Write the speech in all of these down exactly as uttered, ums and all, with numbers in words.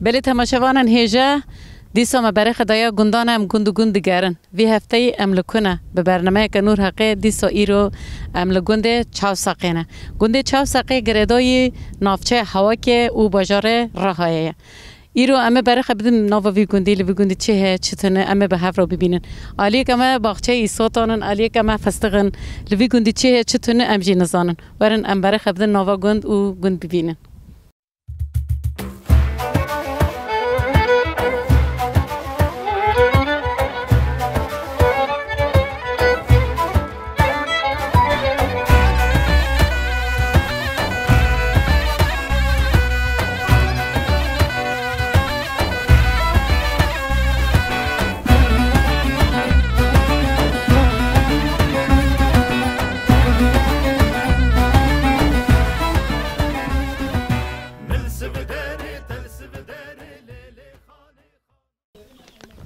Belê temaşevanên hêja, dîsa me berê xwe daye gundan, em gund û gund digerin. Vî hefteyê em li ku ne? Bi bernameyeke Nûr Heqê dîsa îro em li gundê Çavseqê ne. Gundê Çavseqê girêdayî navçeya Hewakê û bajarê Rihayê ye. Îro em ê berê xwe bidin nava vî gundî, li vî gundî çi heye, çi tune, em ê bi hev re bibînin. Aliyeke me baxçeyê îsotan in, aliyeke me fistix in. Li vî gundî çi heye, çi tune em jî nizanin. Werin em berê xwe bidin nava gund û gund bibînin.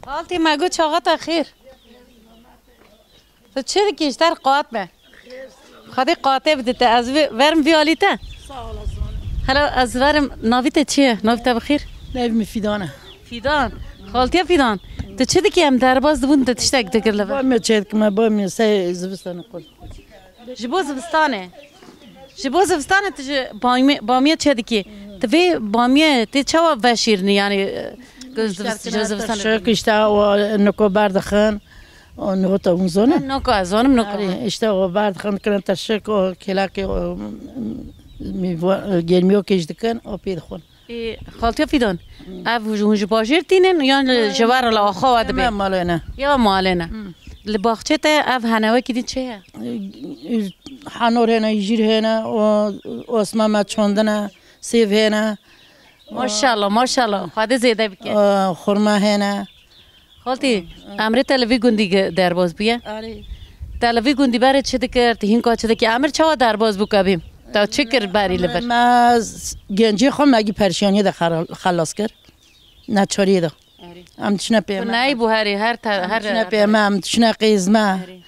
Xaltî me got çaxa te xêr. Tu çi dikî ji te re qat be? Xwedê qatê bide te. Ez vê-, verim vî alî te. Sağ olasın. Hela ez verim navî te çi ye? Navî te bi xêr? Navî min Fîdan e. Fîdan. Xaltiya Fîdan. Tu çi dikî em derbas dibûn tu tiştek dikir li vir? Bamya çêdikime, bamya sey zivistanê qul. Ji bo zivistanê. Ji bo zivistanê tu ji bamê-, bamiyê çêdikî. Tu vê bamiyê tê çawa veşîrinî, yanî, e, ji zivistanê? Teşik, işte o niko berdixin, o niko te hûn zonin? Niko ez zonim, niko. Erê, işte o berdixin, kirin teşik, o kêlakê, o, mîvo-, germiyokê jî dikin, o pê dixwin. Ê, Xaltiya Fîdan, ev hûn ji bajêr tînin yan li, ji ber li axa we dibe? Ema malê ne. Ya malê ne. Hmm. Li baxçê te ev hene wekî din çi heye? Hanor hene, jîr hene, o, osma me çandine, sêv hene. Maşallah, maşallah. Xwedê zêde bike. O, xurma hene. Xaltî, emrê te li vî gundî ge-, derbas bûye? Erê. Te li vî gundî berê çi dikir? Tu hînka çi dikî? Emir çawa derbas bû kevî? Te çi kir berî li vir? Me s-, gencê xwe me gî perişaniyê de xera-, xelas kir. Neçariyê de. Erê. Em diçine pê me. Tu neyî bû herî, her te-, her. Em diçine pê me, em diçine qêz me. Erê.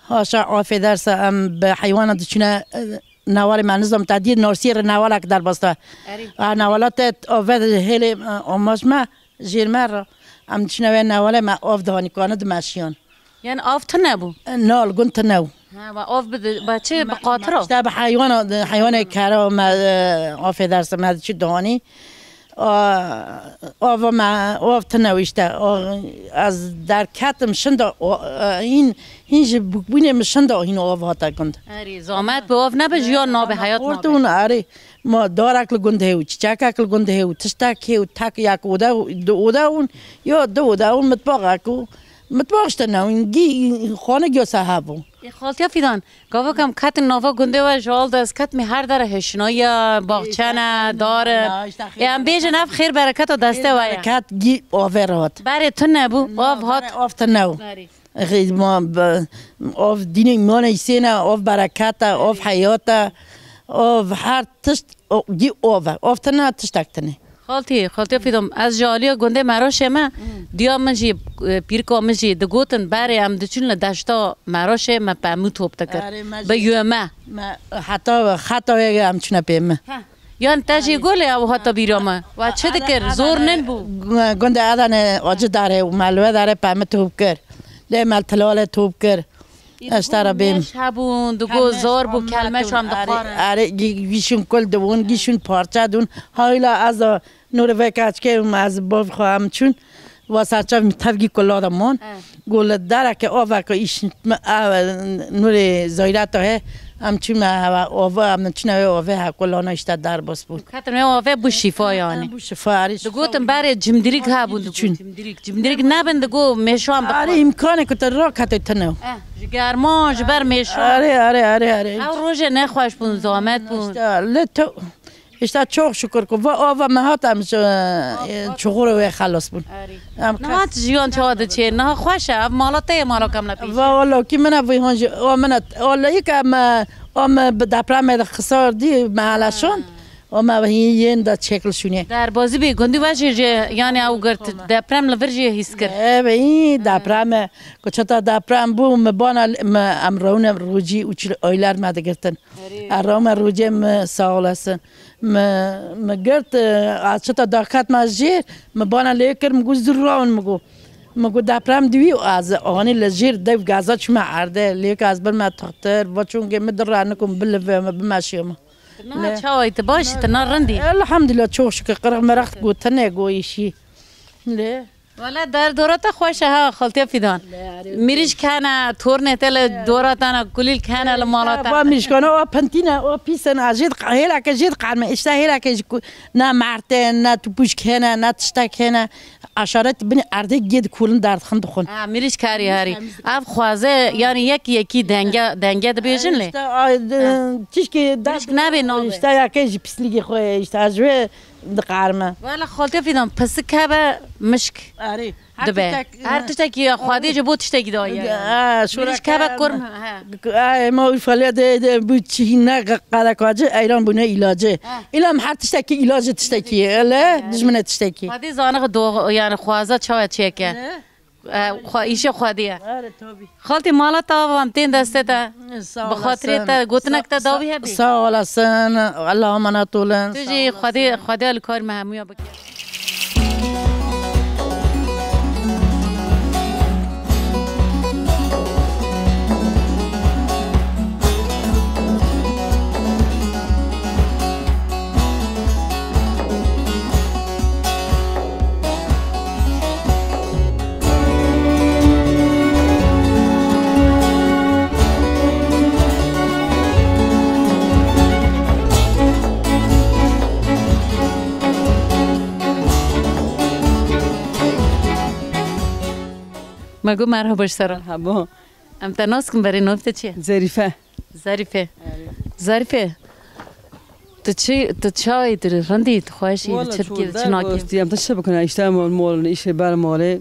Haşa afê derse em bi heywana diçine, e, newalê me nizam te dî narsiyê re newalek derbas te. Erê. A newala te ave hêlê, e, amaj me. Jêr me re, em diçine wê newalê me av dihanî kane dimeşiyan. Yani av tune bû? Na, li gund tune bû. Ha, ve av bi, bi çi, bi qatira? Îşte bi heywana, heywanê kera me, e, afê derse me diçî dihanî. A, av me, av tune bû îşte. A, ez derketim şinda, o, e, hîn, hîn ji bûkbûnê min şinda hîn av hate gund. Erê, zamet bi av nebe, jiyan nabe, hayat nabe. Xort û erê. Ma darek li gund heye û çiçekek li gund heye û tiştek heye û tek yek ode, du ode hûn, ya du ode hûn mitbaxek û mitbax işte newîn gî xanik ya se hebû. Ê, Xaltiya Fîdan, gava kam ketin nava gundê we ji al dest ket me her dere hêşina ye, baxçe ne, dar e. Ê, em bêjin ev xêr bereketa destê we ye. Bereket gî avê re hat. Berê tune bû, av hat. Av tune bû. Berê. Xê-, ma be-, av dînê îmanê îsê ne, av bereket e, av heyat e, av her tişt, o, gî av e. Av tune tiştek tune. Xaltî, Xaltiya Fîdom, ez ji aliya gundê Meroşê me, diya min jî, e, pîrika min jî digotin, berê em diçûn li deşta Meroşê me pemû top dikir. Erê, me jî. Bi yome. Me heta, heta wê em çûne pê me. Heh. Yan te jî golê ew hata bîra me. We çi dikir? Zor nin bû. Gu-, gundê Adanê acî darê û me li wê darê pemî top kir. Lê me li Tilalê top kir. Ez te re bêm. Kelmeş hebûn, digo zor bû, kelmeş em dixwarin. Erê, erê, gî-, gîşûn kul dibûn, gîşûn parçe dûn. Hayla ez a nûrê vê keçkê û ez bav xwe em çûn. Wa serçev min tevgî kula de man. He. Go li dereke aveke îş me, ev, nûrê zayreta he, em çûme heva ava, em çûne wê ave he kulana işte derbas bû. Ketin wê ave bû şîfa yani. Bû şîfa, erê şîfa. Digotin berê cimdirîk hebûn, digo cimdirîk. Cimdirîk nebin, digo mêşan bixwe. Erê îmkanê ku te rakete tune. Eh, ji german, ji ber mêşan. Erê, erê, erê, erê. Ew rojê nexweş bûn, zamet bûn. İşte, lê to-, Îşte çok şükür ku va ava me hat em ji, e, çuxurê wê xelas bûn. Erê. Em niha jiyan çawa diçê? Niha xweş e. Ev mala te ye, mala kemlepîş? Va wala kî min e, vî hon jî, o min e, o leyik em, e, o min bi depremê de xisar dî, me heleşand. Ama hî yên de çekil şûnê. Derbazî bê gundî ve jî, jî, yani ew girt deprem li vir jî hîs kir. Ebe, hî deprem e. Ku çeta deprem bû, mi bana li-, mi, em rewne rûcî û çil oyler me digirtin. Erê. Em rewne rûcê mi sağ olasın. Mi, mi girt, e, a çeta daket me jêr, mi bana lê kir, mi got zû rawin mi got. Mi got deprem diwî û ez anî li jêr dev gaza çûme erdê. Lê ez birme textir, va çûngê mi di re nikum bilive mi bimeşiyome. Na, çawa yî, tu baş î, tu na rind î? Elhamdulillah, çok şükür. Qirix meraq gotinê goyîşî. Lê. Wele der dora te xweş e ha, xaltiya Fîdan. Mirîşk hene, tornê te li dora te ne, kulîlk hene li mala te. Va mirîşkana o pintîne, o pîs in, a jê diq-, hêleke jê diqerme. Îşte hêleke ji ku-, ne mertê, ne tupuşk hene, ne tiştek hene. Aşaret binî erdê gê dikolin derdixin dixwin. Ha, mirîşk herî herî. Ev xwaze, yani yek yekî denge, denge dibêjin lê. Îşte, ay, de, tişkê de, mirîşk nabê nabê. Îşte yekê ji pisligê xwe, îşte ez wê diqerme. Wele xaltê Fîdan, pisik hebe mişk. Erê. Her dibe. Tiştek, her tiştekî ya Xwedê ji bo tiştekî daye. Ha, mirîşk hebe kurm, he. Ay, ma Urfalê de, de bu çi ne qedekacı, eyran bu ne ilacı. Ha. İlam her tiştekî ilacı tiştekî, ele, dijmine tiştekî. Xwedê zanix do, yani xwaza çawa çêke. E, xwe, îşê Xwedê ye. Erê, tabii. Xaltî mala te ava em tên destê te. Sağ olasın. Bi xatirê te, gotinek te dawî hebî. Sağ olasın. Allah'a emanet olun. Tu jî Xwedê, Xwedê li kar me hemûya bike. Me got merhaba ji te re. Merhaba. Em te nas kin, berê nav te çi ye? Zerîfe. Zerîfe. Zerîfe. Tu çi, tu çawa yî, tu rind î, tu xweş î, tu çi dikî, tu çi nakî? Em te çi bikine, îşte mol, mol, îşê ber malê.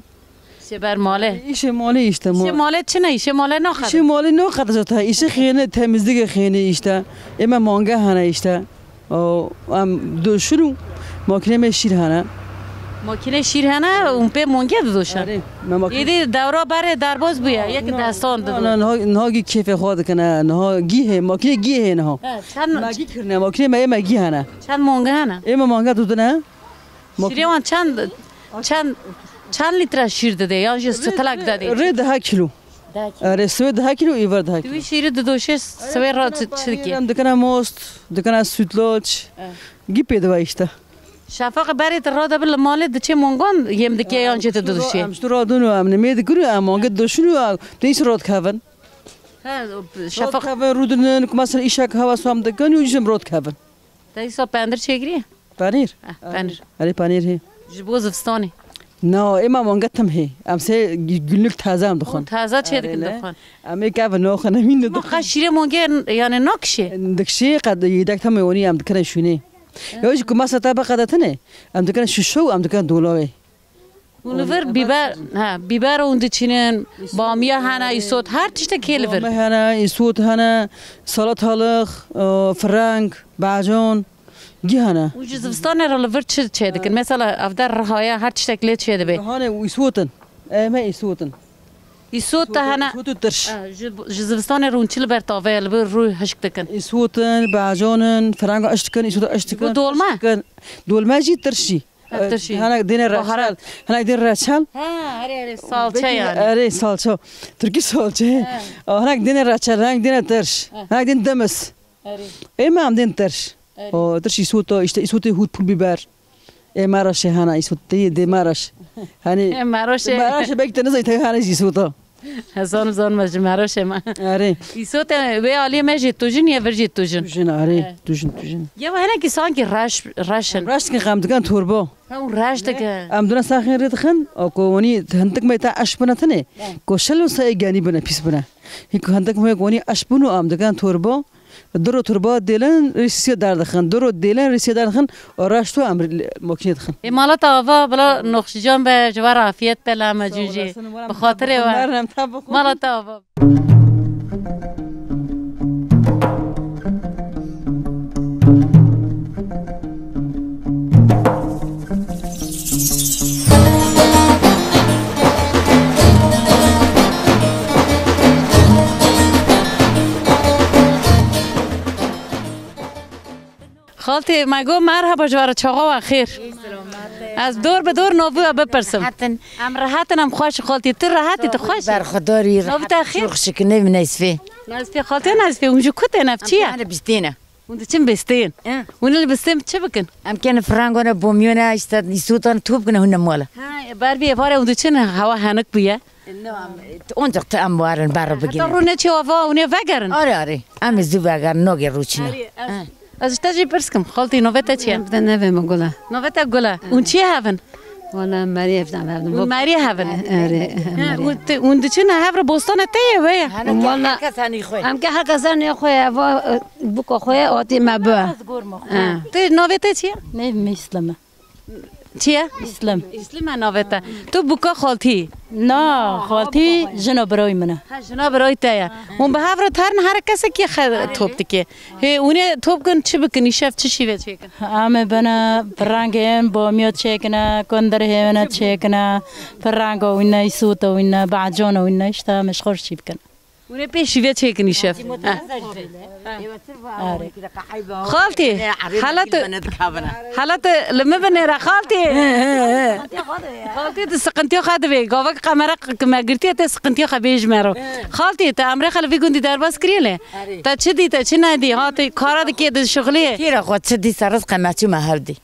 Îşê ber malê. Îşê malê îşte mol. Îşê malê çi ne? Îşê malê naxebin. Îşê malê naxebin zaten. Îşê xêne, temizlîgê xêne îşte. Ê me mange hene îşte. O, em doşin û makînê me şîr hene. Makînê şîr hene û pê mongê didoşe. Erê, me makîne. Êdî dewra berê derbas bûye, yek destan dido. Na, na, niha, niha gî kêfê xwe dikine, niha gî hê, makînê gî hê niha. He, çend, me gî kirine, makînê me ê me gî hene. Çend mongê hene? Ê me mange dudine. Mak- Şîrê wan çend, çend, çend lître şîr dide, yan jî stilek dide? Rê deha kîlo. Deha kîlo. Erê, sivê deha kîlo, îvar deha kîlo. Tu wî şîrî didoşê, sivê ra çi, çi dikê? Em dikine most, dikine sütlaç, gî pê dibe îşte. Şefaqê berê tu rade bi li malê diçê mongan yêm dikê yan jê tu didoşê? Em ji tu radin û em nimê dikin û em mangê didoşin û em teyîs rad kevin. He, şefaq. Rad kevin, rûdinin, ku mesela îşek hewa sam dikin û jim rad kevin. Te îsa pendir çêkiriye? Penîr? Eh, penîr. Erê, penîr hê. Ji bo zivistanê? Na, ê me mange tim hê. Em sê gü-, günlük taze em dixwin. Taze çê dikin, dixwin. Em ê kevin naxwin, em hîn dixwin. Ma qe şîrê mange, yani nakişê? Dikişê, qe yedek tam ê wanî em dikine şûnê. Ya jî ku masa te biqedetinê, em dikine şişe û em dikine dolabê. Hûn li vir bîber, he, bîber hûn diçînin, bamiya hene, îsot, her tiştek hê li vir. Bame hene, îsot hene, salatalık, e, fireng, bacan, gî hene. Û ji zivistanê re li vir çi çê dikin? Mesela, ev der riha ye, her tiştek lê çê dibe. Rihanê û îsotin. Em ê îsotin. Îsot te hene. Îsot û tirş. He, ji, ji zivistanê re hûn çi li ber tavê ye, li vir rû hişk dikin? Îsotin, bacanin, firenga iş dikin, îsota iş dikin. Bu dolma? Dolma jî, tirş jî. Ha, tirşî. Hinek dêne reçel. Baharat. Hinek dêne reçel. Ha, erê, erê, salça yani. Erê, salça. Tirkî salça. He. Hinek dêne reçel, hinek dêne tirş. He. Hinek dêne demis. Erê. Ê me em dên tirş. Erê. O, tirş îsota, işte îsotê hût pul biber. Ê maraşê hana îsotê dê maraş. Hani. Ê maraşê. Maraşê belkî te nizayî te hana jî îsota. Zanim, zanim, ez ji Meroşê me. Erê. Îsotê wê aliyê me jî tujin ye, vir jî tujin. Tujin, erê. Evet. Tujin, tujin. Ya hinekî sankî reş, reş in. Reş dikin, em dikin torba. Ew reş dikin. Em duna saxên rê dixin, o ku wanî hindik me te eş bine tine. Evet. Ku şel û sayê genî bine, pîs bine. Hî ku hindik me wanî eş bûn û em dikin torba. Du rot turba dêlin rîsîsiya derdixin. Du rot dêlin rîsîya derdixin û reşto em makînê dixin. Ê mala te ava bila noxşican be, ji we re afiyet be, la me cû jî. Bi xatirê we. Mala te ava. Xaltî, me got merhaba ji we re, çaxa we xêr. Ez dor bi dor navê we bipirsim. Rehet in. Em rehet in, em xweş, xaltî. Tu rehet î, tu xweş î? Berxwedar î, Navê te rehet, xêr? Çok şükür, navê min Nezfê. Nezfê, xaltî Nezfê, hûn ji ku tên, ev çi ye? Em kene bistêne. Hûn diçin bistên. Eh. Hûn li bistên çi bikin? Em kene firangona, bomiyona, işte, îsotan top kine hûn mala. Ha, ber vê êvarê hûn diçin, hewa henik bûye. No, em, ancak te em warin baro bigine. Heta rû neçê ava, hûn ê vegerin? Are, are. Em ê zû vegerin, nogê rûçine. Are, ez, ez ji te jî pirs kim. Xaltî, navê te çi ye? Bi te nevê min Gul e. Navê te Gul e. Hûn çi ye hevin? Wala meriyê evdan verdim. Hûn meriyê hevin? Erê. He, hûn te, hûn diçin hev re bostana te ye wê ye? Wala, herkes hanî xwe. Em ke herkes hanî xwe ye, va, e, buka xwe ye, atî me bi. He. Tu navê te çi ye? Navê min Îslam e. Çi ye? Îslam. Îslam e navê te. Tu buka xaltî? Na, xaltî jina birayê min e. Ha, jina birayê te ye. Hûn bi hev re terin, her kesekî xe-, top dike. Hê, hûn ê top kin, çi bikin? Îşev çi şîve çêkin? Em ê bine pirrengên bamiya çêkine, kundir hêvine çêkine, pirrenga wîne, îsota wîne, becana wîne, işte em ê ji xwe re çî bikin. Hûn ê pê şîve çêkin îşev. Heh. Xaltî, hela tu, hela tu li min binêre, xaltî. Xaltî, tu siqintiya xwe dibê. Gavek qemera q-, me girtiye, te siqintiya xwe bêj me re. Xaltî, te emrê xwe li vî gundî derbas kiriye lê? Erê. Te çi dî, te çi nedî? Ha, tu kara dikê, dişuxliyê? Kêra xwe çi dî, ser rizqê me çû me hevdî.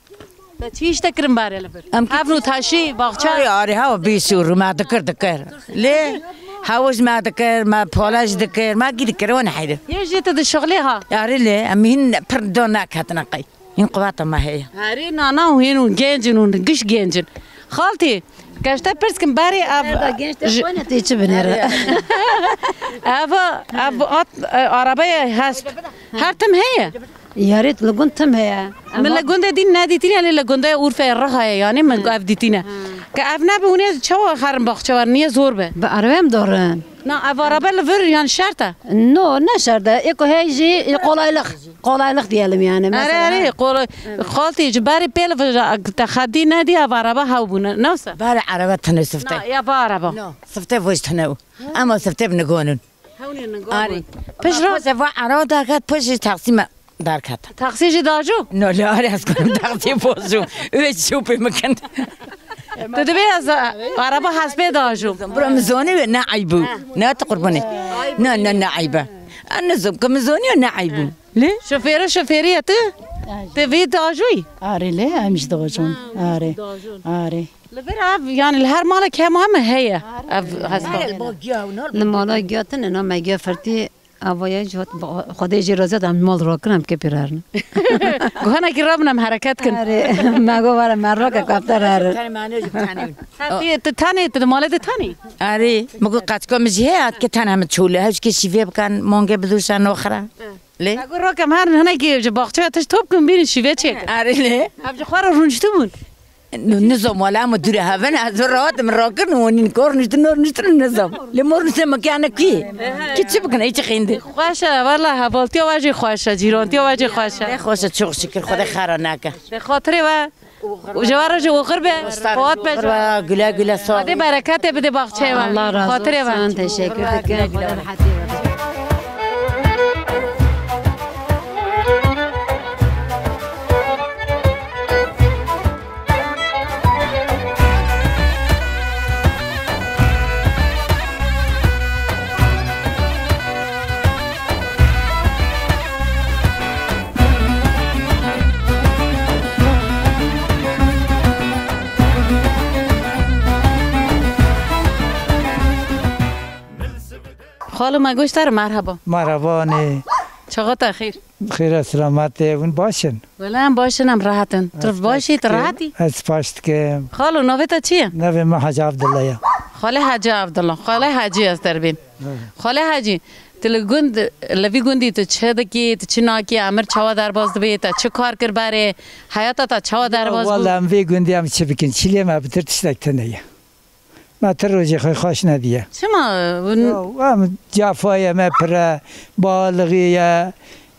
Te çi îş te kirin barê li vir? Em Hevn û taşî, baxça? Arê, arê, hewa bî şûr, me dikir, dikir. Lê hewa ji me dikir, me pala jî dikir, me gî dikir, wan heyde. Yê jî tu dişuxlê ha? Arê lê, em hîn pir do neketine qey. Hîn quweta me heye. Herê nana û hîn û genc in û giş genc in. Xaltî, ke ji te pirs kim berê ev Erda genç te ji xwe ne tê çi binêre? Ev, ev at, e, arabaya hesp. Her tim heye? Yarê li gund tim heye. Min li gundê din nedîtîne, lê li gundê Urfeyê Rihayê, yanî min ev dîtîne. Ke ev nebe hûn ê çawa xerin baxçe wer, niye zor be? Bi arabê em dorin. Na, ev araba li vir yan şert e? No, ne şert e. Ê ku hey jî, e, kolaylık. Kolaylık diyelim yani. Erê, mesela, erê, ha. Kolay. Xaltî, ji berê pê li vir, te xedî nedî, ev araba hew bûne. Ne wisa? Berê araba tine sifte. Na, ya va araba. No, sifte voj tine. Ama sifte bi nigonun. Hewnê ninga Arê. Bûn. Pişt re xweze va ero derket, pişt jî taksî me derket. Taksî jî dajû? No, lê arê ez kurim taksî bozû. Wê çû pê min kin. Tu dibê ez, e, araba hespê dajû. Bura min zonî wê ne eyb bû. Ne tu qurbanê. Ne, ne, ne eyb e. Ez nizom ki min zonî ne eyb bû. Lê? Şofêre şofêrî ye tu? Tu vê dajûyî? Arê lê, em jî dajûn. Arê. Arê. Li vir ev, yani li her malek hema me heye ev hespa. Li mala giya tine, na me giya firtî, avaya jî hot, Xwedê jî razî em mal rakin, em kê pêr herin. Guhanekî rabin em hereket kin. Erê, me got vare me rake kaptar herin. Tenê me ne jî tenê. Hepî tu tenê, tu di malê de tenê? Erê, me got qaçka min jî heye, ke tenê min çole, hewşkê şîvê bikin, mange bidûşe noxira. Lê? Me got rakem herin hinekî ji baxçeya tişt top kin bînin şîvê çêkin. Erê lê? Ev ji xwe re rûniştibûn. N-, nizom wala em dûre hev in, ez rahat min rakirin û nîn kor niştin, nor niştin nizom. Lê mor niştin me kiyane kî? Kî çi bikin, ey çi xîndi? Xweş e, wala hevaltiya we jî xweş e, cîrantiya we jî xweş e. Ne xweş e, çok şükür, Xwedê xera neke. Bi xatirê we û ji we re jî oxir be, qewat be ji we. Oxir be, güle güle, sağ ol. Xwedê bereketê bide baxçeyê we. Allah razı olsun, teşekkür dikim. Xwedê rehetî we. Xalo, me goş te re merheba. Merheba, ne? Çaxa te xêr? Xêr e, selamet e, hûn baş in? Wele em baş in, em rehet in. Tu baş î, tu rehet î? Ez baş dikim. Xalo, navê te çi ye? Navê min Hacı Abdullah ye. Xalê Hacı Abdullah, Xalê Hacı ez te re bêm. Evet. Xalê Hacı, tu li gund, li vî gundî tu çi dikî, tu çi nakî, emir çawa derbas dibê, te çi kar kir berê, heyata te çawa derbas bû? Wele em vê gundî em çi bikin, çilê me bitir tiştek tune ye. Me ti rojê xwe xweş nediye. Çima? Ya, em cefa ye, me pir e, balixî ye,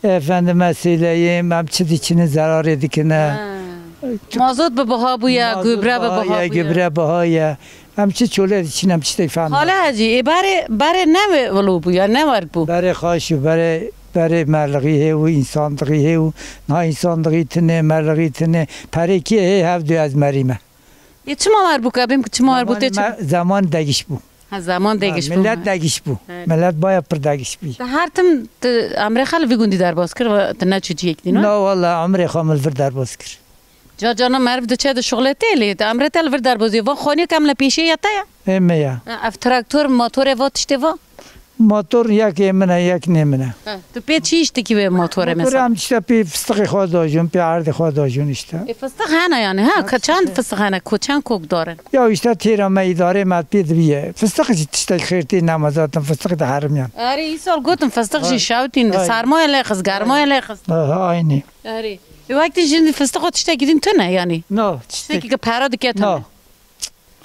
efendime söyleyeyim, em çi diçine zerarê dikine. Ha. Mazot bi biha bûye, mazot gübre bi biha ye, biha bûye. Gübre biha ye. Em çi çolê diçin, em çi teyfan. Xalê Hecî, ê berê, berê ne wê wilo bû ya, ne werg bû? Berê xweş û berê Perê merlixî hê û însanlixî hê û na însanlixî tune, merlixî tune. Perê kê hê, hev du ez merî me. Yê çima wer bû, ka bêm ku çima wer bû tê çi? Zemanê me, zeman degiş bû. Ha, zeman Ha, degiş bû. Millet degiş bû. Evet. Millet baya pir degiş bû. Te her tim tu emrê xwe li vî gundî derbas kir, tu neçû ciyek dî, no? Na, wala emrê xwe min li vir derbas kir. Ca carna meriv diçe dişuxile tê lê, di emrê te li vir derbozê. Va xaniyek em li pêşê ya te ya? Ê me ya. Ha, ev traktor, motorê va tiştê va? Motor yek ê min e, yek nê min e. Ha, tu pê çi iş dikî wê motorê mesela? Motorê em işte pê fistiqê xwe dajûn, pê erdê xwe dajûn işte. E, fistiq hene yani, ha? Ha, ka çend fistiq hene, ko çend kok darin? Ya işte têra me îdarê me pê dibiye. Fistiq jî tiştek xêr tê nema zaten fistiq de herim yan. Erê, îsal gotin fistiq jî şewtîn, sermayê lê xist, germayê lê xist. Ha, ha, aynî. Erê. E, wek din jin fistiqo tiştekî din tune yani. No, tiştekî ke pera dike tune. No.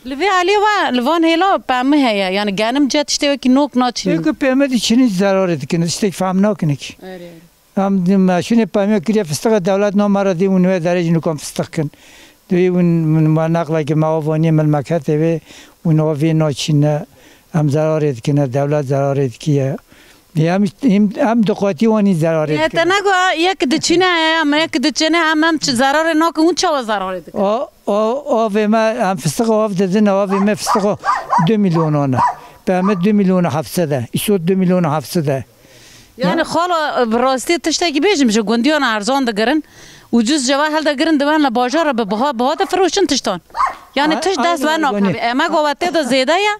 Li vê aliyê we, li van hêla pemî heye, yani genim ce tiştê wekî nok naçînin. Ê ku pemî diçînin zerarê dikin, tiştek fehm nakin ki. Erê, erê. Em di meşûnê pemî kiriye fistiqê dewlet na me re dî û wê derê jî nukan fistiq kin. Dibê hûn, hûn me neqlekî me avaniye milmeketê wê û na vê naçîne. Em zerarê dikine, dewlet zerarê dikiye. Em, em, em diqatî wanî zerarê Ya dikin. Te nego yek diçine, em yek diçine, em, em çi zerarê nakin, hûn çawa zerarê dikin? O, o, avê me, em fistiqo av didin, avê me fistiqo du milyonan e. Pemî du milyon heft sed e. Îsot du milyon heft sed e. Yani Ya. Xalo, bi rastî tiştekî bêjim, ji gundiyan erzan digirin. Ucuz ceva hildigirin, diwen li bajara bi biha, biha difiroşin tiştan. Yani A-, tişt dest aynî ver nakin. Emek o wetê de zêde ye.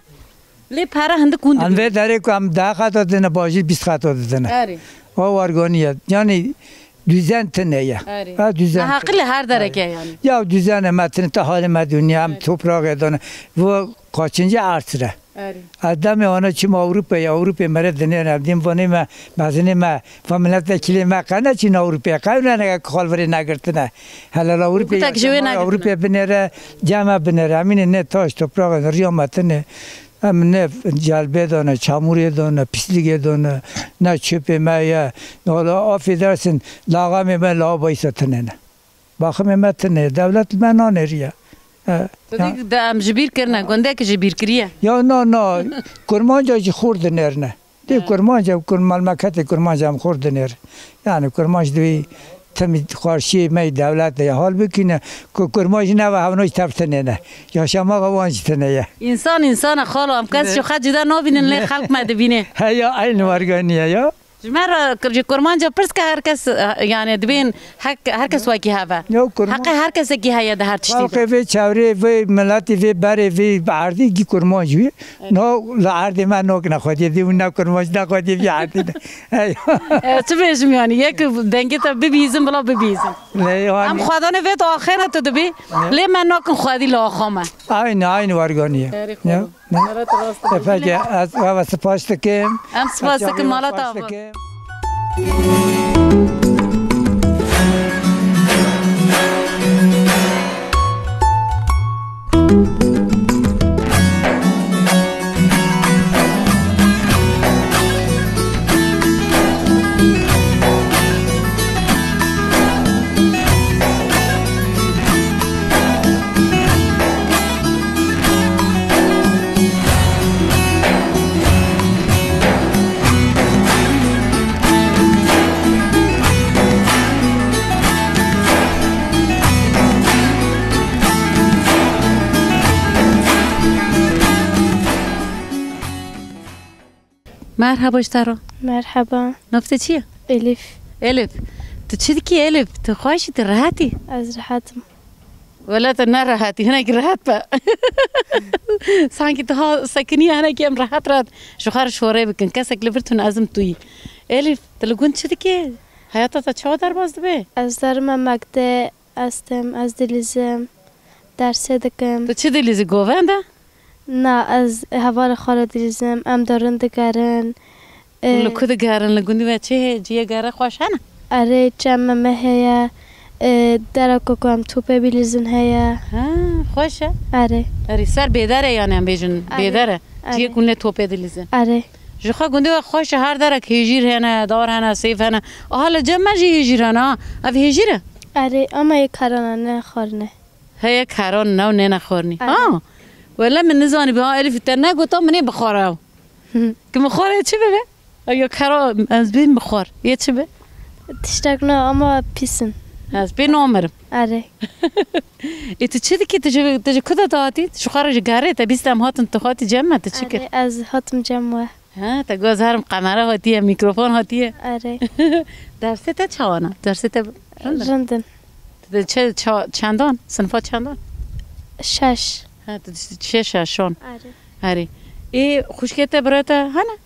Lê pere hindik hûn Em dibin. Vê derê ku em deh qata didine, bajî bîst qata didine. Erê. O warganî ye. Yani düzen tune ye. Erê. Ha, düzen Neheqilê tune. Her dereke yani. Ya düzen e me tune, te halê me dinya, em Erê. Topraxê dane. Bu kaçıncı artırı? Erê. Ez demê wana çima Ewropayê, Ewropê mere dinêre, em dîm vanê me, mezinê me, va milletvekilê me, qe neçîn Ewropayê, qe ne ne xal virê negirtine. Helal Ewropê Kutek ji wê yaşama, negirtine. Ewropê binêre, cema binêre. Emîne ne taş, toprax, riya me tune. Em ne celbê dane, çamurê dane, pisligê dane, ne çöpê me ye. Wala affedersin, laxamê me lavaboyî se tune ne. Baximê me tune, dewlet li me nanêriye. E, Tu ya. Dî de em ji bîr kirine, gundek ji bîr kiriye. Ya na, na, kurmanca jî xor dinêrine. Dê Evet. Kurmanca, kur-, malmeketê kurmanca em xor dinêr. Yani kurmanc divê timî xarşiyê me yê dewlet de ye. Halbukî ne, ku kurmanc neve hevno jî tev tune ne. Yaşama wan jî tune ye. İnsan insana xalo, em kes Evet. Ji xwe cida nabînin lê xelk me dibîne. He ya, aynı warganiye ya. Ji me re ji kurmanca pirs ke her kes, e, yani dibên hek, her kes wekî heve. Ya kurmanc- Heqê her kesekî heye di her tiştî de. Xelkê vê çevrê, vê miletî, vê berê, vê erdî gî kurmanc wî. Evet. No, li erdê me nokine xwediyê dî û ne kurmanc ne xwediyê vî erdî de. Hey. E, çi bêjim yani? Yek dengê te bibîzin, bila bibîzin. Lê yani- Em xwedanê vê tu axêre tu dibî. Evet. Lê me nakin xwedî li axa me. Aynı, aynı warganiye. Erê Ya. xwe. Mala te rast E, peki, ez, ez spas dikim. Em spas dikim, mala te ava. Merhaba ji te re. Merhaba. Nav te çi ye? Elif. Elif. Tu çi dikî Elif? Tu xweş î, tu rehet î? Ez rehet im. Wele tu ne rehet î, hinekî rehet be. Sankî tu ha sekiniye, hinekî em rehet rehet ji xwe re şorê bikin. Kesek li vir tune, ez im tu yî. Elif, tu li gund çi dikî? Heyata te çawa derbas dibe? Ez derime mekteb, ez tim, ez dilîzim, dersê dikim. Tu çi dilîzî, govend e? Na, ez hevalê xwe re dilîzim, em darin digerin. Û li Ee, ku digerin? Li gundî we çi heye? Ciyê gere xweş hene? Erê, çem me me heye. Ee, dera ku, ku em topê bilîzin heye. Ha, xweş e. Erê. Erê, ser bêder e, yani em bêjin Erê, bêder e. Erê. Ciyê ku lê topê dilîzin. Erê. Ji xwe gundê we xweş e, her derek hêjîr hene, dar hene, sêv hene. Aha, li cem me jî hêjîr hene ha. Ev hêjîr e? Erê, ama yê karana ne xwarine. Heye karan ne û nêne xwarnî. Erê. Ha. Wele min nizanî bi ha Elîf te negota min ê bixwara ew. Hı. Ki min xwara çi bibe? Ya kero ez bîm bi xwar. Yê çi be? Tiştek ne ama pîs in. Ez pê namirim. Erê. Ê tu çi dikî? Tu ji, tu ji ku de hatî? Tu ji xwe re ji gerê te bîst em hatin, tu hatî cem me, tu çi kir? Erê, ez hatim cem we. Ha, te got ez herim, kamera hatiye, mîkrofon hatiye. Erê. Dersê te çawa ne? Dersê te rind in? Rind in. Tu de çe-, ça-, çendan? Sinifa çendan? Şeş. Ha, tu de çe şeşan? Erê. Erê. Ê xwişkê te, birayê te hene?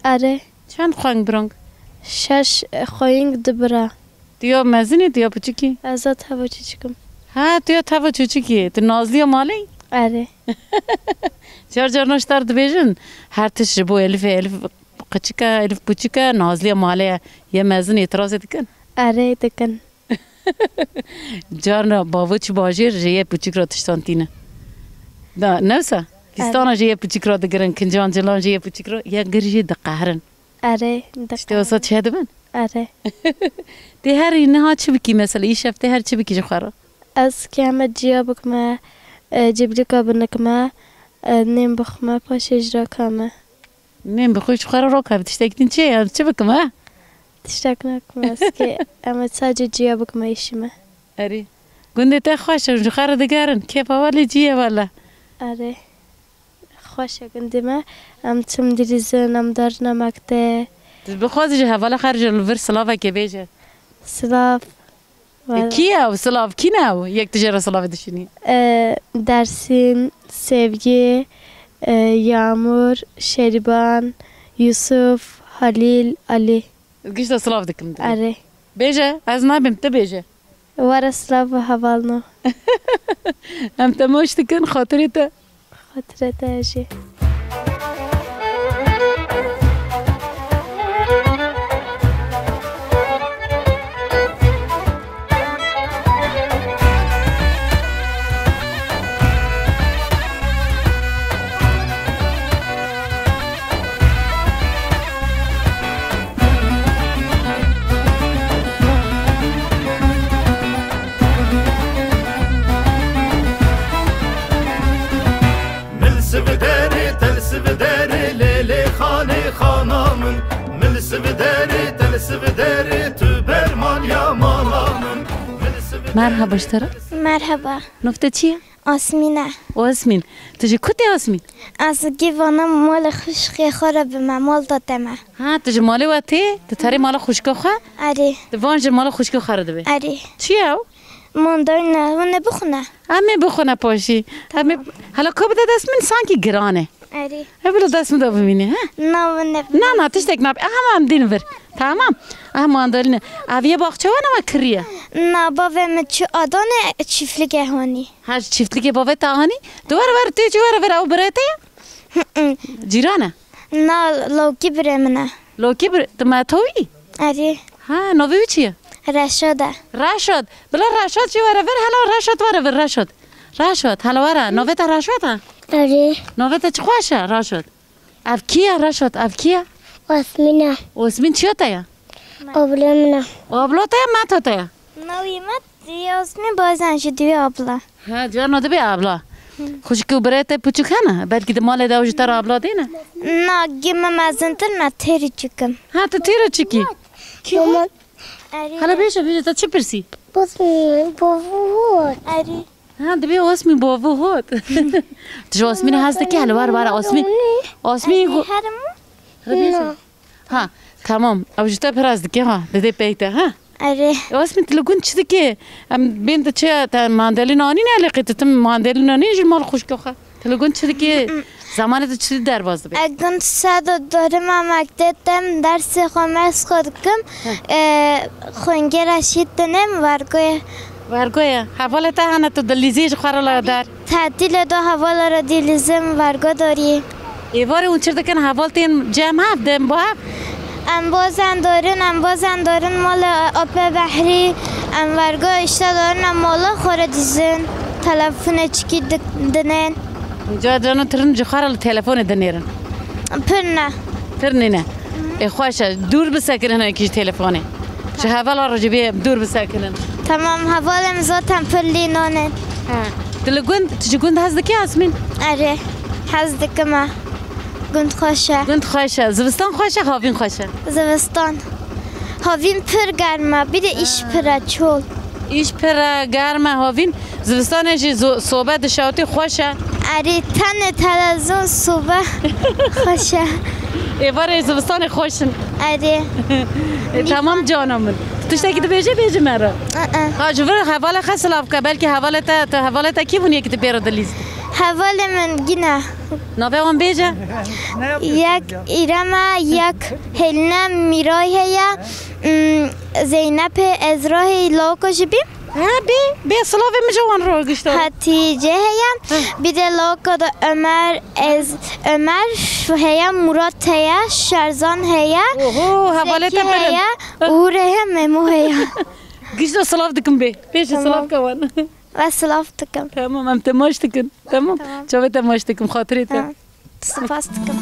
Erê. Çend xweng birong? Şeş, e, xweying, du bira. Tu ya mezin î, tu ya piçik î? Ez a teva çûçik im. Ha, tu ya teva çûçik î. Tu Nazliya malê yî? Erê. Car carna ji te re dibêjin, her tişt ji bo Elifê, Elif qiçik e, Elif piçik e, Nazliya malê ye. Yê mezin îtirazê dikin? Erê, dikin. Carna bavo çi bajêr ji yê piçik re tiştan tîne. Da, ne wisa? Fîstana ji yê piçik re digirin, kincan cilan ji yê piçik re, ya gir jî diqehrin. Erê, diqehrin. Tiştê wisa çêdibin? Erê. Tê herî niha çi bikî mesela? Îşev tê her çi bikî ji xwe re? Ez keme ciya bikime, e, ciblika binikime, e, nêm bixime, paşê jî rakame. Nêm bixwe ji xwe re rakabî, tiştek din çi ye? Çi bikim, ha? Tiştek nakim ez kê, em ê sadece ciya bikim êşî me. Erê. Gundê te xweş e, ji xwe re digerin. Kêfa welê cî ye wele. Erê. Xweş e gundê me. Em çim dilîzin, em derine mekte. Tu bixwazî ji hevala xwe re ji li vir silavekê bêje. Silav. E, kî ye ew silav? Kî ne ew? Yek tu jê re silavê dişînî. E, Dersim, Sevgi, e, Yağmur, Şeriban, Yusuf, Halil, Ali. Gişta silav dikim tu. Erê. Bêje, ez nabêm, tu bêje. Were silav û hevalno. Em te maç dikin, xatirê te. Xatirê te jî. Mil sividerê, tel sividerê, lê lê xanê xana min. Mil sividerê, tel sividerê, tu berman ya mala min. Mil sividerê, Merhaba ji te re. Merhaba. Navê te çi ye? Asmîn e. Asmîn. Tu ji ku tê Asmîn? Ez gê vana mala xwişkê xwe re bime, mal da te me. Ha, tu ji malê we tê? Tu terê mala xwişka xwe? Erê. Tu van ji mala xwişka xwe re dibê? Erê. Çi ye ew? Mandalina, hûn ê bixwine. Em ê bixwine paşî. Em ê, hela ka bide dest min, sankî giran e. Erê. Ev bila dest min de bimîne, he? Na, hûn ê. Na, na, tiştek nabe. Aha, em dîn vir. Tamam. Aha, mandalina. Ev yê baxçe wan ama kiriye. Na, bavê min çi adanê çiftlikê hanî. Ha, çiftlikê bavê te hanî? Tu were, were, tu çi were vir, ew birê te ye? Hı hı. Cîran e? Na, lawkî birê min e. Lawkî birê, tu metawî? Erê. Ha, navê wî çi ye? Reşad e. Reşad. Bila Reşad jî were vir, hela Reşad were vir, Reşad. Reşad, hela were. Navê te Reşad e? Erê. Navê te çi xweş e, Reşad? Ev kî ye, Reşad? Ev kî ye? Osmîn e. Osmîn çiya te ye? Abla min e. Abla te ye, meta te ye? Navê me Yasmîn, bazen jî dibê abla. Ha, carna dibê abla. Hı. Xwişk û birê te piçûk hene? Belkî di malê de ew ji te re abla dê ne? Na, gê min mezintir me, têrî çikim. Ha, tu têro çikî? Kî? Mama. Erê. Hala bêje, bêje, te çi pirsî? Bavû hot. Erê. Ha, dibê Osmî bavû hot. Tu ji Osmînê hez dikî? Hele were, were Osmî. Osmî Erê, go- herim. Hala bêje. Na. Ha, tamam. Ew ji te pir hez dike ha. Dide pey te ha. Erê. Ew Asmîn, tu li gund çi dike? Em bên tu çi, te mandalîna anîne, lê qê tu tim mandalîna nî ji mal xwişka xwe. Tu li gund çi dike? Zamanê tu çi derbas dibe? Ez gund sed û dorim, em mekteb tem, dersê xwe, mers xwe dikim. Heh. E, xwengê re şît dinim, vergoyê. Vergoyê. Hevalê te hene, tu dilîzî ji xwe re la der. Tetîlê do hevala re dîlîzim, vergo dorî. Êvarê hûn çi dikin? Heval tên cem hev, dem bo hev? Em bazen dorin, em bazen dorin mala Apê Behrî, em vergo îşte dorin, em mala xwe re dîzin. Telefonê çikî di-, dinin. Ca cano tirin ji xwe re li telefonê dinêrin. Pir ne. Pir nîne. Ê xweş e, dûr bisekirin hinekî ji telefonê. Ji hevala re jî bê dûr bisekirin. Tamam, hevalê min zaten pir lînon in. He. Tu li gund, tu ji gund hez dikî Asmîn? Erê, hez dikim e. Gund xweş e. Gund xweş e. Zivistan xweş e, havîn xweş e? Zivistan. Havîn pir germ e, bir de îş pir e, çol. Îş pir e, germ e, havîn. Zivistanê jî zo-, sobe dişewtî xweş e. Erê, tenê televîzyon sobe xweş e. Êvarê zivistanê xweş in. Erê. E, tamam cana min. Tiştekî dibêje, bêje me re. E, e. Ha, ji vir hevalê xwe silav ke. Belkî hevalê te, te hevalê te kî bûn yekî tu pê re dilîst? Hevalê min gîne. Navê wan bêje. Yek Îrem e, yek Hêline Mîray heye, mm, Zeynepê Ezra heye, lawika jî bî. Ha, bê, bê silavê min ji wan re gişta. Hatîce heye, bir de lawika da Ömer, Ez-, Ömer heye, Murat heye, Şerzan heye, Oho, hevalê te Zekî pir in. Heye, Uğur heye, Memo heye. Gişta silav dikim bê. Bêje silav ke wan. Ve silav dikim. Tamam, em te maç dikim. Tamam. Tamam. Çavê te maç dikim, xatirê te. Tamam. Spas dikim.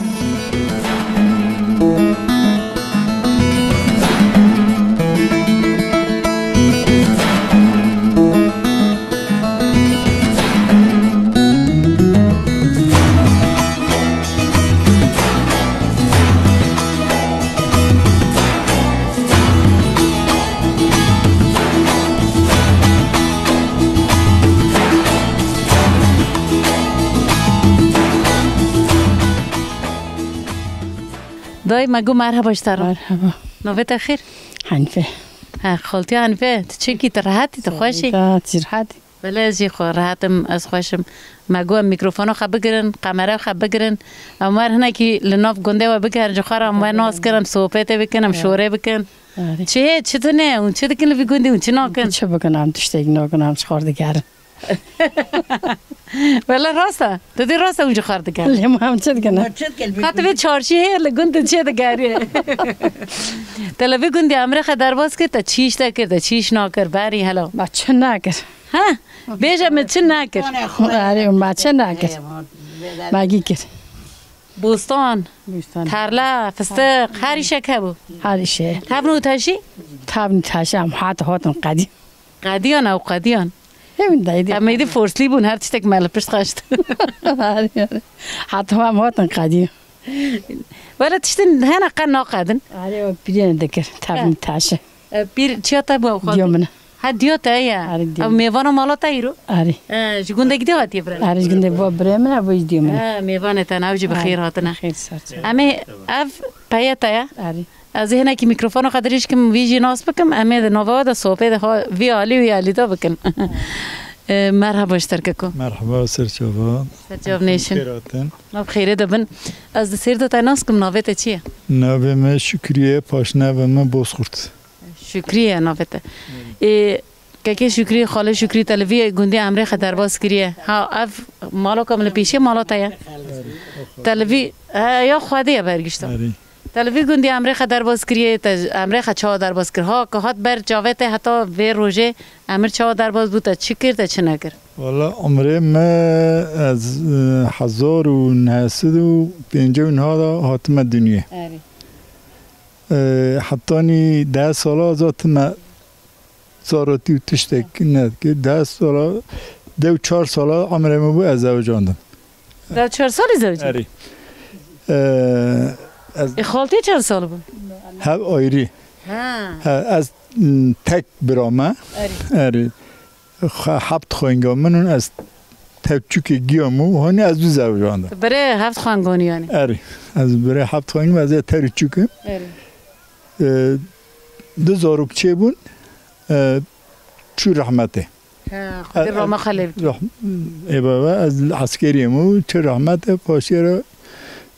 Dayê, me got merheba ji te re. Merheba. Navê te xêr? Hanife. Ha, xaltiya Hanife, tu çêkî, tu rehetî, tu xweş î? Sağ ol, tu rehetî. Belê, ez jî xwe rehet im, ez xweş im. Me got em mîkrofona xwe bigirin, qemera xwe bigirin. Em wer hinekî li nav gundê we bigerin, ji xwe re em we nas kirin, em sohbetê bikin, em şorê bikin. Erê. Çi hê, çi tune, hûn çi dikin li vî gundî, hûn çi nakin? Çi bikin, em tiştekî nakin, em ji xwe digerin. Wele rast e. Tu dî rast e, hûn ji xwe dikin. Lê ma em çi dikin? Ka tu vê çarşî hê li gund tu çê digerî. Te li vî gundî emrê xwe derbas kir, te çi îş te kir, te çi îş nakir, berî hela. Ma çi nakir? Ha? Bêje min çi nakir? Erê, ma çi nakir? Ma gî kir. Bostan, Bostan. Tarla, fistiq, her îşek hebû. Her îşe. Tevn û teşî? Tevn û teşî em hat hatin qedî. Qediyan ew qediyan. Hevin dayî. Em êdî forslî bûn, her tiştek me li pişt xeşt. Hat em hatin qedî. Wele tiştin hene qe naqedin. Erê, o piriyên dikir, tevn û teşî. E, pîr çiya te bû ew xwe? Diyo min. Ha, diyo te ye. Erê, diyo. Ew mêvana mala te îro? Erê. E, ji gundekî de hatiye birevê? Erê, ji gundê bo birê min e, bo jî diyo min e. E, mêvanê te ne, ew jî bi xêr hatine. Xêr ser çav. Em ê, ev peye te ye? Erê. Ez ê hinekî mîkrofona xwe dirêj kim, vî jî nas bikim, em ê di nava we de sohbê de xwe vî alî wî alî de bikin. E, merhaba ji te re keko. Merhaba, ser çava. Ser çav nêşin. Xêr hatin. Ma bi xêrê de bin. Ez di sêr de te nas kim, navê te çi ye? Navê me Şükrî ye, paşnavê me Bozkurt. Şükrî ye navê te. Ê, kekê Şükrî, xalê Şükrî, te li vî gundê emrê xwe derbas kiriye. Ha, ev maloka min li pêşiye mala te ye. Te li vî, he, ya Xwedê ye bergişta. Erê. Te li vî gundê emrê xwe derbas kiriye, te emrê xwe çawa derbas kir? Ha, ku hat ber çavê te heta vê rojê emir çawa derbas bû, te çi kir, te çi nekir? Wala umrê me ez, e, hezar û neh sed û pêncî û neh de hatime dinyê. Erê. E, hetanî deh sala ez hatime zarokî û tiştek nedikir. Deh sala, deh û çar sala emrê min bû ez zewicandim. Deh û çar salî zewicî? Erê. E, ez Ê, xaltê çend sal bû? Hev ayrî. Ha. He, ez, m, tek bira me. Erê. Erê. Xe-, heft xwenga min û ez tevçûkê giya min û hanî ez dû zewicandin. Birê heft xwenganî yanî? Erê. Ez birê heft xwengî me, ez ê terûçûk im. Erê. E, du zarok çêbûn, e, çû rehmetê. Ha, Xwedê rama xwe lê bike. Rah-, ê baba, ez eskeriyê me û çû rehmetê, paşê re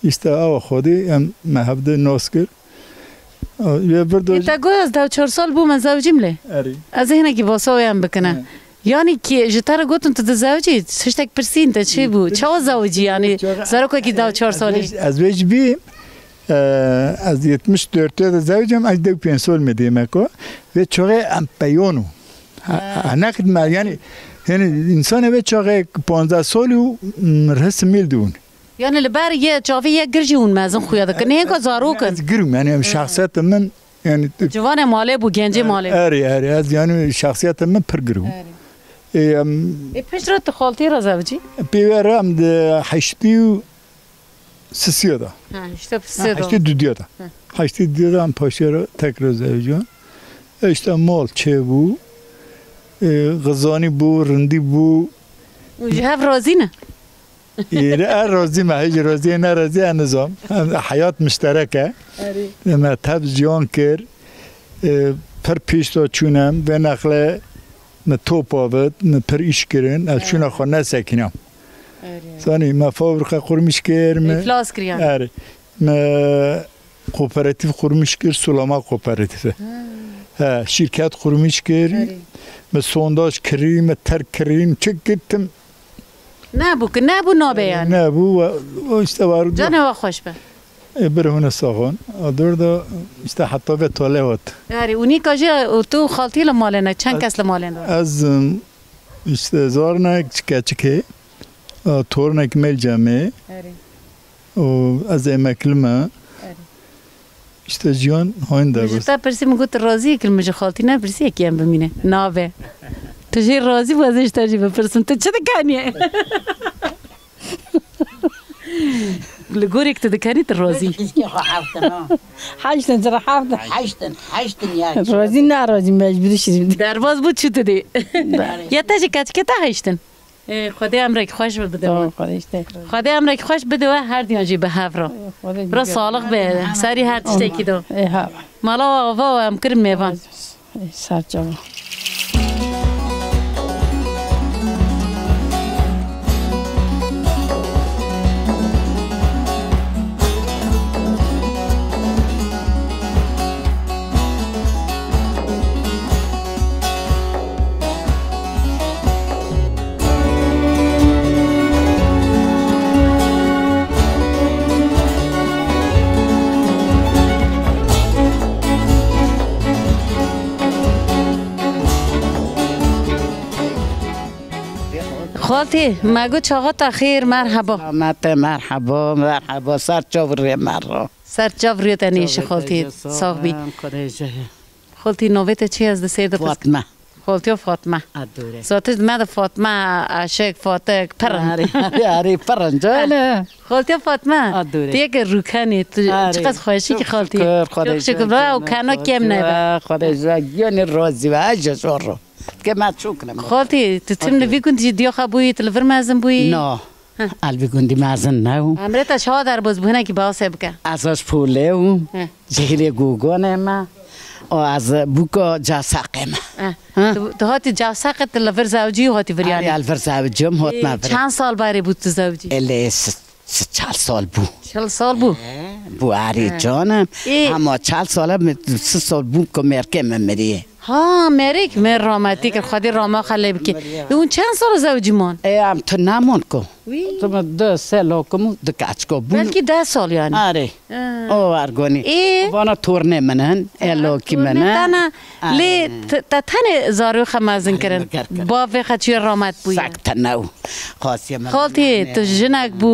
îşte awa Xwedê em me hevdê nas kir. Ê, vê vir de Ê, te got ez deh û çar sal bûm, ez zewicîm lê. Erê. Ez ê hinekî basa wê em bikine. He. Yanî kî ji te re gotin tu dizewicî, tiştek pirsîn te çi bû? Çawa zewicî yanî? Zarokekî deh û çar salî. Ez vê, ez vê jî bî, e, ez yetmiş dört de zewicîm, ez deh û pênc sal me dê me ko. Vê çaxê em peyon û. Ha, ha, ne xidmet, yanî, yanî însanê vê çaxê panzdeh sal û, m, rih simîl dibûn. Yanî li ber yê çavê yek gir jî hûn mezin xuya dikin. Hênka zarok in. Ez gir im, yanî em şexsiyetê min, yanî Ciwanê malê bû, gencê malê bû. Erê, erê, ez yanî şexsiyetê min pir gir bû. Erê. Ê, em, Ê, pişt re tu xaltiyê re zewicî? Pê wê re em di heştî û Sisiya da. Ha, işte Ha, sisiya da. Heştê dudiya da. Ha. Heştê dudiya da em paşê re tekrar zewiciyan. E, işte mal çêbû. E, xizanî bû, rindî bû. Û ji hev razî ne? Ê, ne, ez razî me, hêj razî, ne razî, ez nizam. Em, heyat muşterek e. Erê. Me tev jiyan kir. E, pir pêş de çûn em. Vê nexle me top avêt, me pir îş kirin. Ez çûna xwe nesekînam. Erê. Zanî, me fabrîka qurmîş kir, me Îflas kir yani. Erê. Me kooperatif qurmîş kir, sulama kooperatifi. Ha. He, şîrket qurmîş kir. Erê. Me sondaj kirî, me terk kirî, çi kir tim. Nebû ki, nebû nabe yani. Nebû, we, o işte var. Canê we xweş be. E, bir hune saxon. A dur da işte hatta ve tole ot. Erê, û nîka jî û tu xaltî li malê ne, çend kes li malê ne? Ez, em, işte zarnek çike çike. A, tornek mel cemê. Erê. Û ez emekli me. Erê. İşte jiyan hain Min ji derbas. te pirsî, min got, "Tu razî yekî?" Min ji xaltî nepirsî, yekî em bimîne. Nabe. Tu jê razî bû, ez ê ji te jî bipirsim. Tu çi dikenî? Li gorek tu dikenî, tu razî. Qîzkê xwe heft in, ha. Heşt in, zira heft in. Heşt in, heşt in ya. Razî nerazî, mecbûrî şîrî. Derbas bû çû tu dê. Ya te jî keçikê te heşt in. Ê, Xwedê emrek xweş bi bide we. Tamam, Xwedê işte. Xwedê emrek xweş bide we, her diyan jî bi hev re. Xwedê Bira güzel. Salix be, serî her tiştekî do. Ê, ha. Mala we ava we em kirin mêvan. Ê, ser çava. Xaltî, me got çaxa te xêr, merheba. Selamet e, merheba, merheba. Ser çav rê me re. Ser çav rê te nêşe xaltî, sax bî. Xwedê ji Xaltî, navê te çi ye? Ez di sêr de pirs- Fatme. Xaltiya Fatme. A, dûre. Zaten me de Fatme, Aşik, Fatik, pir in. Arê, arê, arê, pir in, canê. Xaltiya Fatme. A, dûre. Tu yek rûkenî, tu Arê. Çiqas xweşî ki Çok xaltî. Şükür, Xwedê Çok şükür, ji bravo, yanî keno razî kêm nebe. Be, Xwedê ji yanî razî be, ez ji şor ro. Ke me çok ne. Xaltî, tu tim li vî gund jî diya xwe bûyî, tu li vir mezin bûyî? No. Heh. Elbî gundî mezin ne û. Emrê te çawa derbas bû, hinekî bahsê bike. Ez ji Polê û Heh. cihilê Gogonê me. Û ez bûka Cavseqê me. Eh. Heh. Tu, tu hatî Cavseqê, tu li vir zewcî û hatî vir yanî? Erê, li vir zewcîm, hot Ê, me vir. Çend sal berê bû tu zewcî? Elê s-, s-, çar sal bû. Çil sal bû? He, bû erê He. canim. Ê. Hema çar sal e, min si sal bû ku mêrkê min miriye. Ha, mêrik, mêr rahmetî kir, Xwedê rahma xwe lê bike. Ê, hûn çend sal zewcî man? Ê, em tu nemon ku. Wî. Tu min du sê lokim û du keçko bûn. Belkî deh sal yanî. Arê. Ha. O ergonî. Ê. Vana tornê min in, Ê, elokî min tornê e. Tena. Arê. Lê te, te tenê zarokê xwe mezin kirin. Arê, kirin. Bavê xwe çûye rahmet bûye. Sek tene û. Xasiye min Xaltî, tu jinek bû,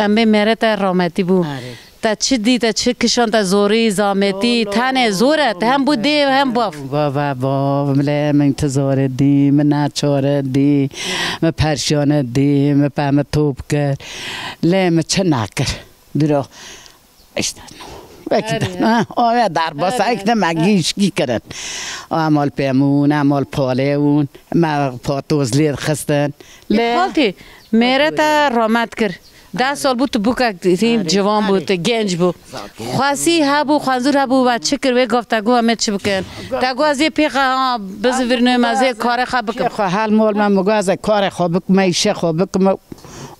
em bê mêrê te rahmetî bû. Arê. Te çi dî, te çi kişand, te zorî, zametî, Lo, lo, tenê zor e, te hem bû dê, hem bav. Bav, bav, bav, lê min ti zor e dî, min neçar e dî, min perşan e dî, min pe min top kir. Lê min çi nekir? Diro, işte, wekî Erê. de, ha, o ya derbasa Erê. ek de me gîşkî kirin. Emal pêmûn, emal palêûn, me patoz lê dixistin. Lê Xaltî, mêrê te rahmet kir. Deh sal bû tu bûkek hîn Arê, ciwan bû, arê. tu genc bû. Zaten. Xwesî hebû, xwenzûr hebû, we çi kir, wê gav te got, em ê çi bikin? Te got, ez ê pêxe, ha, bizivirînim, ez ê karê xwe bikim. Xwe hel mol me, min got, ez ê karê xwe bikim, me îşê xwe bikim.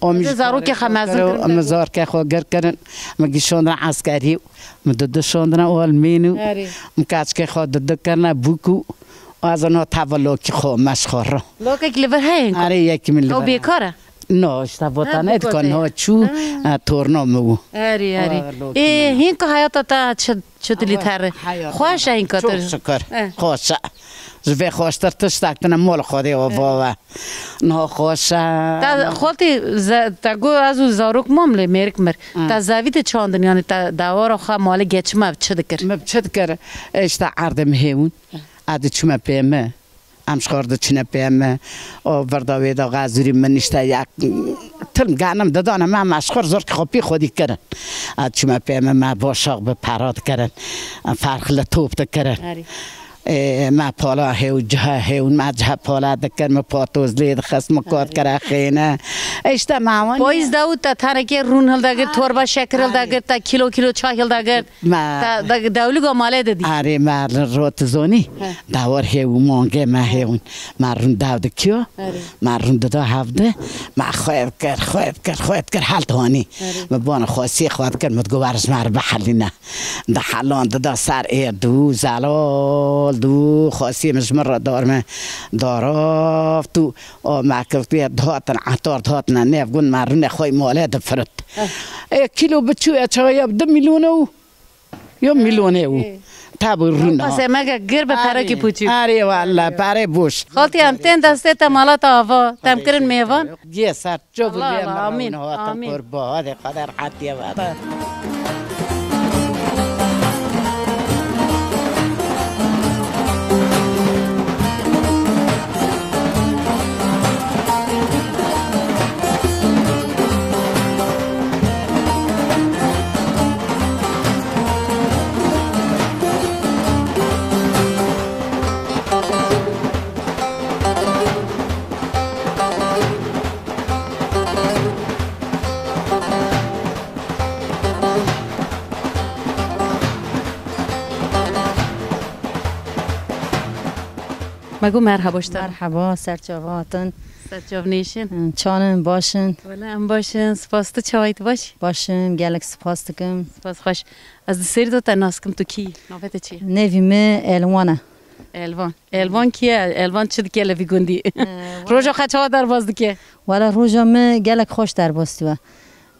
O Ez ê zarokê xwe mezin kirin, Em zarokê xwe gir kirin, min gişandin eskerî, min didişandin almîn û Erê. min keçikê xwe didi kirine bûk û ez ina teva lokî xwe meş xwe re. Lokek li vir heye? Erê, yekî min li Ew vir heye. bêkar e? No, işte vota Ha, ne bêkar dikan, e. ha çû, Ha. e, torna min bû. Erê, erê. Aa, lokî Ê, min. hîn ku heyata te çi, çi dilî Ama tere? hayat Xweş e hîn Çok katir. şükür. Eh. Xweş e. Ji vê xweştir tiştek tine mol Xwedê û Eh. vava. Niha xweş e. Te xaltî ze-, te got ez û zarok mam lê mêrik mir. Eh. Te zevî de çandin, yani te dewara xwe malê geçime çi dikir? Me çi dikir? E, işte erdê min hêwin. Eh. Ez diçime pê me. Em ji xwe re diçine pê me. O virda wê de xezûrî min işte yek tilm ganim didane me, me ji xwe zor ki xwe pî xwedî kirin. A çime pê me, me boşax bi pera dikirin. Em ferq li top dikirin. Erê. Ê, me pala hêw, ciha hêw, me ciha pala dikir, me patoz lê dixist, me kot kire xêne. Îşte me wan Payîz de û te tenekê rûn hildegirt, torba şekir hildegirt, te kîlo kîlo çay hildegirt. Me Te de-, dewliga malê de dî. Arê me rotizonî. He. Dawar hêw û mangê me hêwin. Me rûn daw dikiyo. Erê. Me rûn dida hevdi. Me xweb kir, xweb kir, xweb kir, hel tanî. Erê. Me bana xwesî xweb kir, me digo weriz me re bihelîne. Di helan dida ser êr dû, zelal dû, xwesî min ji min re dar me daraft û o me kevtiye dihatin, etar dihatine nêv gund me rûnê xwe malê difirit. Heh. Ê kîlo biçû e çaya bi du milyon e û yo milyon e û. Ê. Tabi rûna. Pase me ge gir bi perekî pûçî. Arê walla, pare boş. Xaltî em tên destê te mala te ava, te em kirin mêvan. Gê ser. Ço bi Allah, vê Allah, mira amîn, wina hatin amîn. Qurba, hadi qeder hatiye ve. Me got merhaba ji te. Merhaba, ser çava hatin. Ser çav nêşin. Çanin, başin. Wele em başin, spas, tu çawayî, tu baş? Başim, gelek spas dikim. Spas xweş. Ez di serî de te nas kim, tu kî? Navê te çi ye? Nêvî min Elwan e. Elvan. Elvan kî ye? Elvan çi dike li vî gundî? Ee, wala Roja xwe çawa derbas dike? Wala roja min gelek xweş derbas dibe.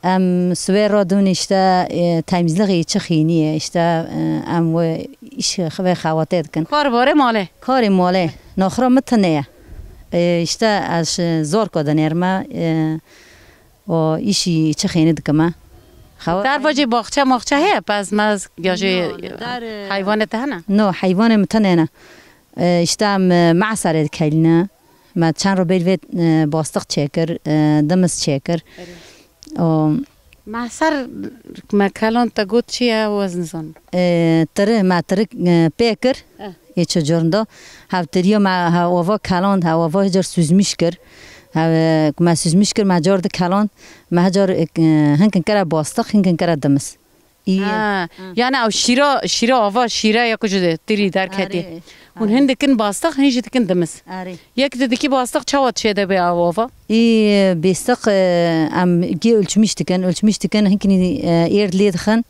Em sibê radûn îşte, e, temizlixî çi xînî ye, îşte, e, em wê îş xwe xewatê dikin. Kar barê malê? Karê malê. Naxira min tune ye. E, îşte ez ji zor ko dinêrime, e, O îşî çi xêni dikime. Xewa- Derva jî baxçe maxçe heye, pez mez ya jî No, li dar, e, heywanê te hene? No, heywanê min tenê ne. E, îşte em, e, me'serê dikelîne. Me çend roj bêl vê, e, bastiq çêkir, e, dimis çêkir. Erê. O Me'ser me kelan te got çi ye, ez nizanim. E, tiri, me tiri, e, pê kir. Eh. Ê çi cor do. Hevtiriya me he ova keland, he ova hicar süzmüş kir. He, me süzmüş kir, me car di keland. Me hicar, e, hinkin kere bastık, hinkin kere dimiz. İyi. Ha, yani ew şîra, şîra ava, şîra ya ku ji tirî derketî. Arê. Hûn hin dikin bastık, hin jî dikin dimiz. Arê. Yek di dikî bastık çawa çê de bê ew ava? Î bêstiq, e, em gê ölçmüş dikin, ölçmüş dikin, hinkinî, e, êr lê dixin.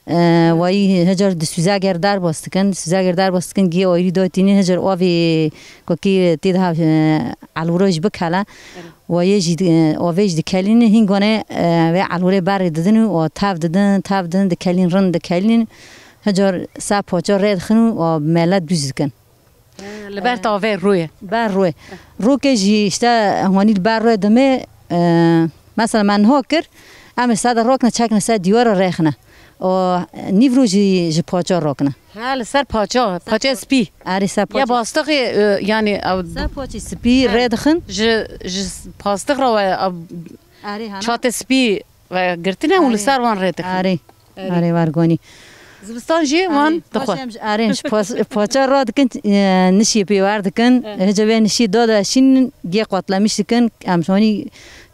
E, wayî hicar di süzagêr derbas dikin, süzagêr derbas dikin, gê ayrî datînin, hicar avê kokî tê daha, e, elûra jî bikele. Wayê jî di-, e, avê jî dikelînin, hîn gone, e, vê elûrê berê didin û o tev didin, tev didin, dikelîn, rind dikelîn. Hicar se poça rê dixin û o mele dûz dikin. Li ber tavê rûyê. Ber rûyê. Rûkê jî işte hanî li ber rûyê dimê, e, mesela me niha kir, em ê sade rokne çekne ser dîwara rêxine. O nîv rû jî ji paça rokne. Ha, li ser paça, paça spî. Erê ser paça. Ya bastixê, e, yani ew Ser paçê spî rê dixin. Ji, ji pastix re we ew Erê hana. Çatê spî ve girtine û li Erê. Ser wan rê dixin. Erê. Erê. Erê wergonî. Zivistan jî wan Erê. dixwe. Paşê em ji, erê, ji pas-, paça ra dikin, e, nişî pê wer dikin. Evet. Hica vê nişî da da şîn gê qatlemiş dikin. Em şonî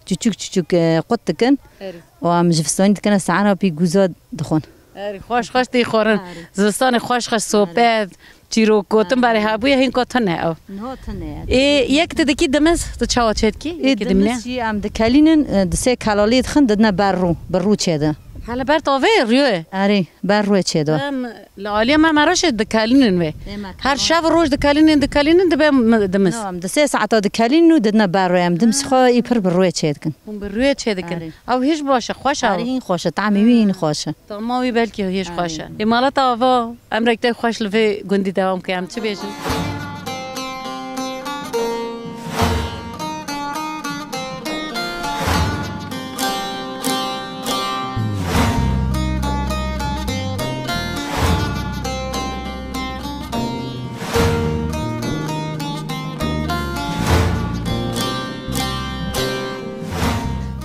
çuçuk çuçuk, e, qut dikin. Erê. Û em ji vistanî dikine sehera pî guza dixwin. Erê, xweş xweş tê xwarin. Erê. Zivistanê xweş xweş sohbet. Çîrok gotin berê hebûye, hîn ko tune ew. Niha tune ye. Ê, yek tu dikî dimiz, tu çawa çêdikî? Ê, Yekî dimine? Dimiz jî em dikelînin, e, di sê kelalê dixin, didine ber rû, bi rû çêde. Hele ber tavê rûyê? Erê, ber rûyê çêde. Em, li aliyê me, me re jî dikelînin wê. Ê, me Her kelan. Şev roj dikelînin, dikelînin, dibe mi-, dimiz. No, em di sê saeta dikelînin û didine ber rûyê. Em dimis xwe î pir bi rûyê çêdikin. Hûn bi rûyê çêdikin. Erê. Ew hîş baş e, xweş e. Erê, hîn xweş e, tamê wî hîn xweş e. Tama wî belkî hîş Erê. Xweş e. Ê mala te ava. Em rêk te xweş li vê gundî dewam ke, em çi bêjin?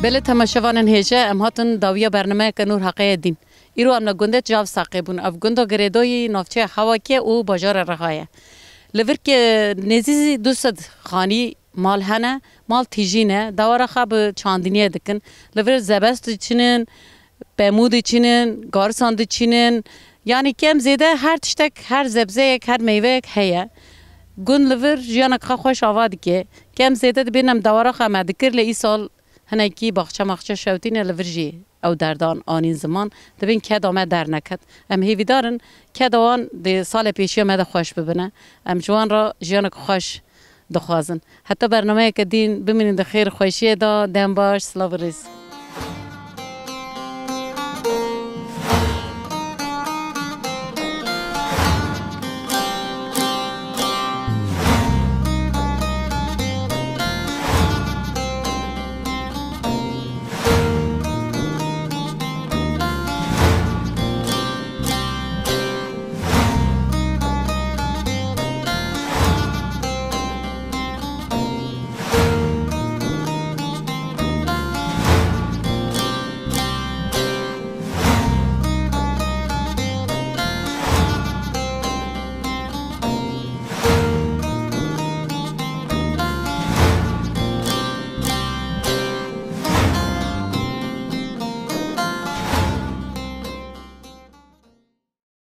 Belê temaşevanên hêje, em hatin dawiya bernameyeke Nûr Heqê ye dîn. Îro em li gundê Çav Saqê bûn. Ev gunda girêdayî navçeya Hewakê û bajarê Riha ye. Li vir ke nêzî du sed xanî mal hene, mal tîjî ne, dewara xwe bi çandiniyê dikin. Li vir zebest diçinin, pemû diçinin, garisan diçinin. Yanî kem zêde her tiştek, her zebzeyek, her meyveyek heye. Gund li vir jiyanek xwe xweş ava dike. Kem zêde dibên em dewara xwe me dikir, lê îsal hinekî baxçe maxçe şewtîne, li vir jî ew derdan anîn ziman. Dibên keda me derneket. Em hêvîdar in keda wan di salê pêşiya me de xweş bibine. Em ji wan re jiyanek xweş dixwazin. Heta bernameyeke dîn bimînin di xêr û xweşiyê de. Dem baş, silav û rêz.